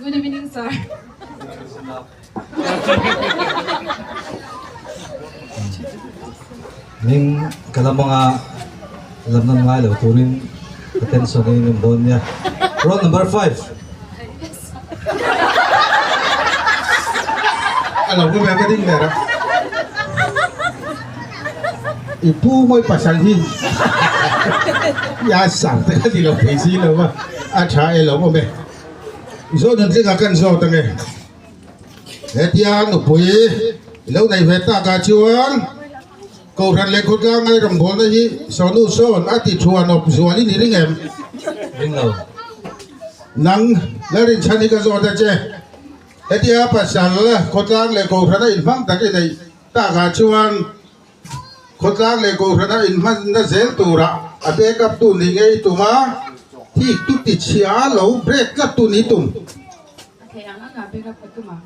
Good evening sir. Ming ka lam anga lam nan ngai lo turin attention in awm dawn nia. Roll number 5. A lo va ve ka ding ber a. I pu mawi pasal hi ya sang te ka ti lo thei si lo va, a tha e lo awm e. I zawh nun tling ah kan zawt ange. Hetia nupui i lo nei ve tak ah chuan Kohhran leh khawtlang ngai rawngbawlna hi sawnu sawn a ti thuan awp zual i ni ring em? Ring lo. Nang Lalrinchhan hi ka zawt a che. Hetia pasal khawtlang leh Kohhran a inhmang tak i neih tak ah chuan Khawtlang leh Kohhrana inhmanna zel turah a backup tu ni ngei tum a, thik tu ti chhia lo break tlat tu ni tum. A theih ang anga backup ka tum a.